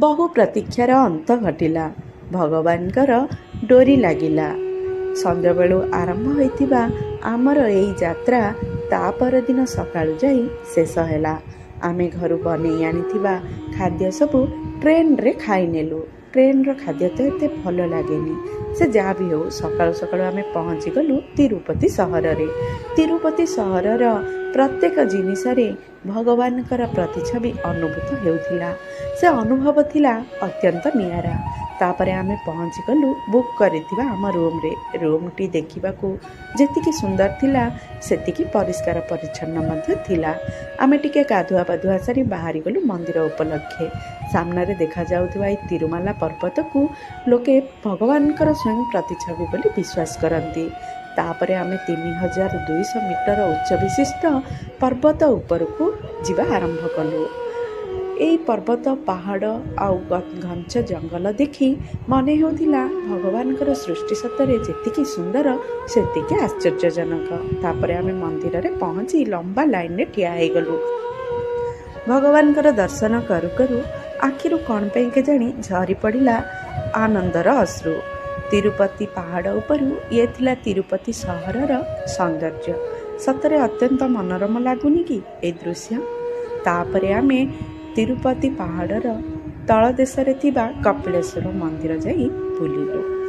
ବହୁ ପ୍ରତୀକ୍ଷାର ଅନ୍ତ ଘଟିଲା। ଭଗବାନଙ୍କର ଡୋରି ଲାଗିଲା। ସଞ୍ଜବେଳୁ ଆରମ୍ଭ ହୋଇଥିବା ଆମର ଏଇ ଯାତ୍ରା ତା ପରଦିନ ସକାଳୁ ଯାଇ ଶେଷ ହେଲା। ଆମେ ଘରୁ ବନେଇ ଆଣିଥିବା ଖାଦ୍ୟ ସବୁ ଟ୍ରେନରେ ଖାଇନେଲୁ। ଟ୍ରେନର ଖାଦ୍ୟ ତ ଏତେ ଭଲ ଲାଗେନି। ସେ ଯାହା ବି ହେଉ, ସକାଳୁ ସକାଳୁ ଆମେ ପହଞ୍ଚିଗଲୁ ତିରୁପତି ସହରରେ। ତିରୁପତି ସହରର ପ୍ରତ୍ୟେକ ଜିନିଷରେ ଭଗବାନଙ୍କର ପ୍ରତିଛବି ଅନୁଭୂତ ହେଉଥିଲା। ସେ ଅନୁଭବ ଥିଲା ଅତ୍ୟନ୍ତ ନିଆରା। ତାପରେ ଆମେ ପହଞ୍ଚିଗଲୁ ବୁକ୍ କରିଥିବା ଆମ ରୁମ୍ରେ। ରୁମ୍ଟି ଦେଖିବାକୁ ଯେତିକି ସୁନ୍ଦର ଥିଲା, ସେତିକି ପରିଷ୍କାର ପରିଚ୍ଛନ୍ନ ମଧ୍ୟ ଥିଲା। ଆମେ ଟିକେ ଗାଧୁଆ ପାଧୁଆ ସାରି ବାହାରିଗଲୁ ମନ୍ଦିର ଉପଲକ୍ଷେ। ସାମ୍ନାରେ ଦେଖାଯାଉଥିବା ଏହି ତିରୁମାଲା ପର୍ବତକୁ ଲୋକେ ଭଗବାନଙ୍କର ସ୍ୱୟଂ ପ୍ରତିଛବି ବୋଲି ବିଶ୍ୱାସ କରନ୍ତି। ତାପରେ ଆମେ 3200 ମିଟର ଉଚ୍ଚ ବିଶିଷ୍ଟ ପର୍ବତ ଉପରକୁ ଯିବା ଆରମ୍ଭ କଲୁ। ଏଇ ପର୍ବତ, ପାହାଡ଼ ଆଉ ଘଞ୍ଚ ଜଙ୍ଗଲ ଦେଖି ମନେ ହେଉଥିଲା, ଭଗବାନଙ୍କର ସୃଷ୍ଟି ସତରେ ଯେତିକି ସୁନ୍ଦର, ସେତିକି ଆଶ୍ଚର୍ଯ୍ୟଜନକ। ତାପରେ ଆମେ ମନ୍ଦିରରେ ପହଞ୍ଚି ଲମ୍ବା ଲାଇନରେ ଠିଆ ହେଇଗଲୁ। ଭଗବାନଙ୍କର ଦର୍ଶନ କରୁ କରୁ ଆଖିରୁ କ'ଣ ପାଇଁ କେଜାଣି ଝରି ପଡ଼ିଲା ଆନନ୍ଦର ଅଶ୍ରୁ। ତିରୁପତି ପାହାଡ଼ ଉପରୁ ଇଏ ଥିଲା ତିରୁପତି ସହରର ସୌନ୍ଦର୍ଯ୍ୟ। ସତରେ ଅତ୍ୟନ୍ତ ମନୋରମ ଲାଗୁନି କି ଏ ଦୃଶ୍ୟ? ତାପରେ ଆମେ ତିରୁପତି ପାହାଡ଼ର ତଳଦେଶରେ ଥିବା କପିଳେଶ୍ୱର ମନ୍ଦିର ଯାଇ ବୁଲିଲୁ।